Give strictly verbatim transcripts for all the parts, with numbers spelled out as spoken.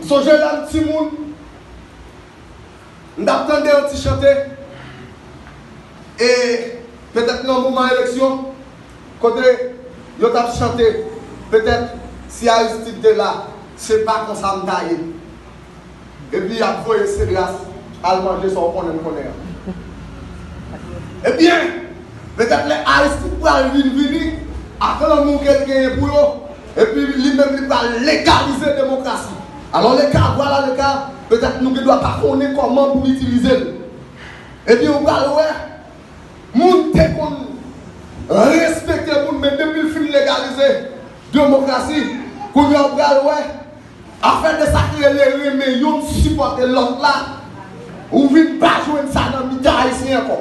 Sonje lè m timoun, m t ap tande yon ti chante, e petèt nan moman eleksyon, kote yo t ap chante, petèt si Aristide te la, se pa konsa m ta ye. Epi y ap voye Cedras al manje sa w konnen m konnen an. Ebyen, petèt lè Aristide pral vin vini ak lanmou ke l genyen pou yo, epi li menm li pral legalize demokrasi. Alò, leka, vwala leka, petèt nou gen dwa pa konnen kòman pou itilize l. Epi ou pral wè, moun te konn respekte moun, men depi l fin legalize demokrasi, kounye a ou pral wè, afè de sa ki rele renmen youn sipòte lòt la, ou vin pa jwenn sa nan mitan ayisyen ankò.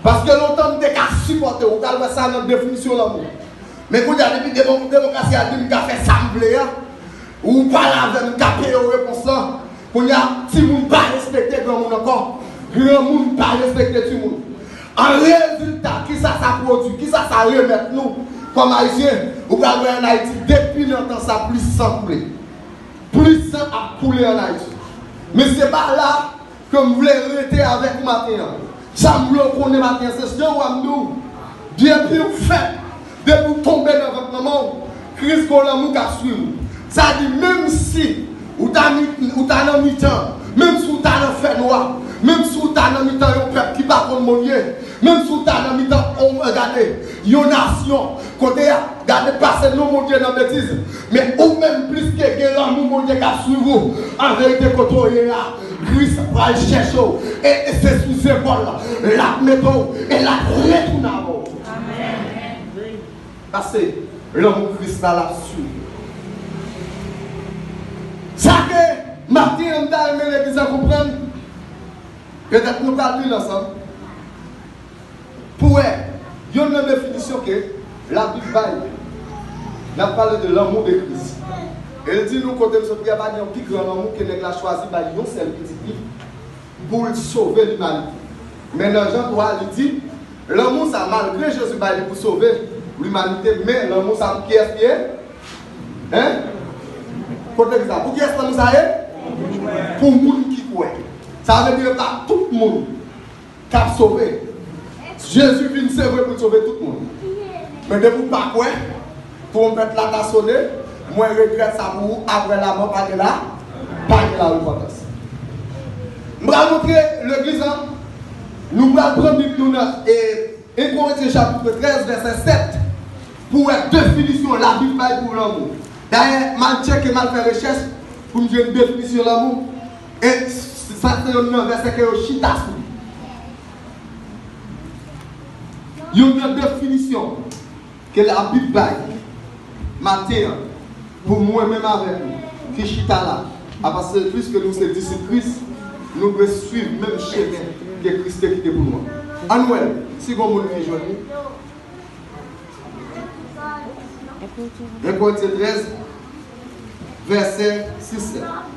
Paske lontan m te ka sipòte w, ou pral wè sa nan definisyon lanmou. Men kounye a, depi demo-, demokrasi a di m ka fè sa m vle a, ou pale avè m, m ka peye w repons lan. Kounye a, timoun pa respekte granmoun ankò. Granmoun pa respekte timoun. An rezilta, kisa sa pwodui? Kisa sa remèt nou kòm Ayisyen? Ou pral wè ann Ayiti, depi nan tan sa, plis san koule. Plis san ap koule ann Ayiti. Men se pa la ke m vle rete avèk ou maten an. Sa m vle w konnen maten an, se jan w a m di w. Depi w fèt, depi w tonbe nan vant manman w, Kris gon lanmou k ap swiv ou. Sa di, menm si ou ta mi-, ou ta nan mitan, menm si w ta nan fènwa, menm si w ta nan mitan yon pèp ki pa konn Bondye, menm si w ta nan mitan, on, gade, yon nasyon, kote y ap gade pase non Bondye nan betiz, men ou menm plis ke gen lanmou Bondye k ap swiv ou, an verite kote w ye a, Kris pral chèche w, e, e se sou zepòl l ap mete w, e l ap retounen avè w. Pase lanmou Kris la, l ap swiv. Sa ke maten an m ta renmen legliz la konprann, petèt nou pral li l ansanm, pou wè youn nan definisyon ke Labib bay. N ap pale de l'amour de Christ. E l di nou, kote m sot ye a, pa gen yon pi gran lanmou ke nèg la chwazi bay yon sèl pitit li pou l sove limanite. Men nan Jan twa, li di, lanmou sa, malgre Jezi bay li pou sove limanite, men lanmou sa pou kiyès li ye? Hein? Kote legliz la? Pou kiyès lanmou sa ye? Pou moun ki kwè. Sa vle di, e pa tout moun k ap sove. Jezi vin, se vre, pou l sove tout moun. Men depi w pa kwè, twonpèt la ta sone, mwen regrèt sa pou ou, apre lamò pa gen la, pa gen larepantans. M pral montre legliz la, nou pral pran Bib nou nan, e, en Korentyen chapit trèz, vèsè sèt, pou w wè definisyon Labib bay pou lanmou. Dayè, m al tcheke, m al fè rechèch pou m jwenn definisyon lanmou. E sa se youn nan vèsè ke yo chita sou li. Youn nan definisyon ke Labib bay maten an, pou mwen menm avèk ou ki chita la, a, paske piske nou se disip Kris, nou dwe swiv menm chemen ke Kris te kite pou nou an. Ann wè l, si gon moun ki jwenn li. En Korentyen trèz, vèsè sis, sèt.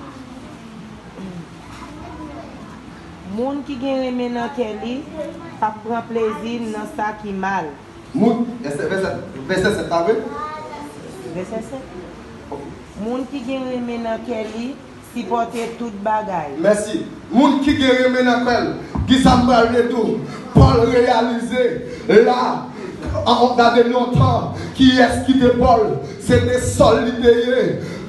Moun ki gen renmen nan kè li p ap pran plezi nan sa ki mal. Moun, vèsè, vèsè, vèsè sèt, pa vre? Vèsè sèt. Ok. Moun ki gen renmen nan kè li sipòte tout bagay. Mèsi. Moun ki gen renmen nan kè l, kisa m pral rele w? Pòl reyalize la, an, gade lontan, kiyès ki te Pòl? Se te Sòl li te ye.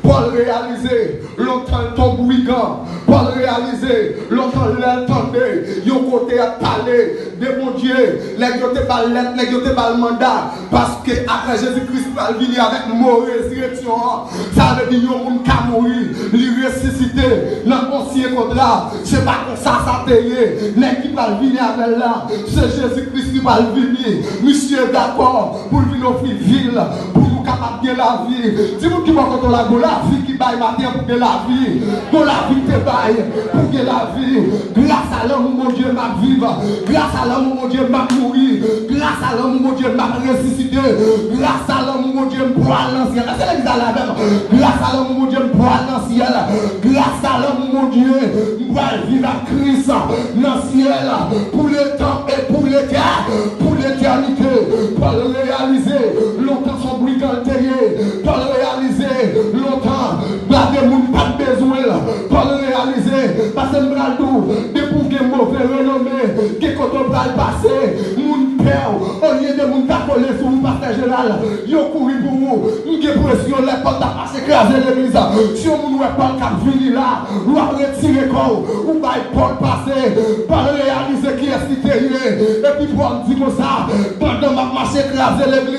Pòl reyalize, lontan l t on brigan. Pòl reyalize, lontan lè l tande yon kote ap pale de Bondye, nèg yo te ba l lèt, nèg yo te ba l manda, paske apre Jezi Kris pral vini avèk mo rezireksyon an, sa vle di yon moun ka mouri, li resisite nan ansyen kontra. Se pa konsa sa te ye. Nèg ki pral vini avè l la, se Jezi Kris ki pral vini. Misye dakò pou l vin ofri vi l pou nou kapab gen lavi. Di moun ki bò kote w la, gon lavi ki bay maten an pou gen lavi. Gon lavi ki te bay pou gen lavi. Gras a lanmou Bondye, m ap viv. Gras a lanmou Bondye, m ap mouri. Gras a lanmou Bondye, m ap resisite. Gras a lanmou Bondye, m pral nan syèl. Èske legliz la la avè m? Gras a lanmou Bondye, m pral nan syèl. Gras a lanmou Bondye, m pral viv ak Kris nan syèl pou letan e pou letè-, pou letènite. Pòl reyalize lontan se on brigan l te ye. Pòl reyalize lontan, gade, moun pa t bezwen l. Pòl reyalize, paske m pral di w, depi w gen move renome, gen kote w pral pase, moun pè w, olye de moun ta kole sou ou, pastè Jeral, yo kouri pou ou. M gen presyon lè Pòl t ap mache kraze legliz. Si yon moun wè Pòl k ap vini la, w ap retire kò w, ou bay Pòl pase. Pòl reyalize kiyès li te ye. Epi Pòl di konsa, pandan m ap mache kraze legliz,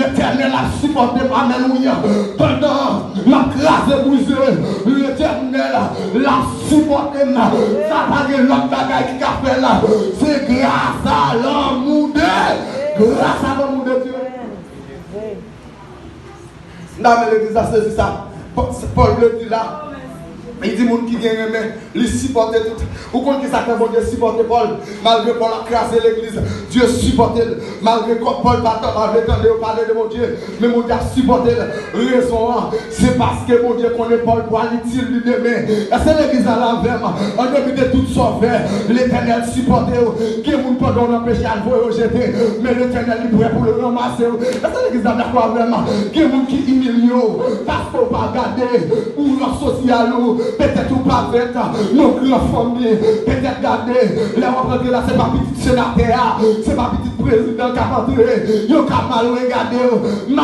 Letènèl ap sipòte m. Alelouya. Pandan m ap kraze brize, Letènèl l ap sipòte m. Sa pa gen lòt bagay ki ka fè l. Se gras a lanmou de, gras a lanmou de Dye. Dame legliz la sezi sa. Pò- Pòl vle di la, li di moun ki gen renmen, li sipòte tout. Ou konn ki sa fè Bondye sipòte Pòl? Malgre Pòl ap kraze legliz, Dye sipòte l. Malgre kò Pòl pa t pa vle tande yo pale de Bondye, men Bondye ap sipòte l. Rezon an, se paske Bondye konnen Pòl pral itil li demen. Èske legliz la la avè m? An depi de tout sa w fè, Letènèl sipòte w. Gen moun pandan w nan peche al voye w jete, men Letènèl li prè pou l ranmase w. Èske legliz la dakò avè m? Gen moun ki imilye w paske w pa gade, ou nan sosyal ou, petèt ou pa vèt, nan gran fanmi, petèt gade, lè w ap rantre la, se pa pitit senatè a, se pa pitit prezidan k ap antre, yo ka mal regade w.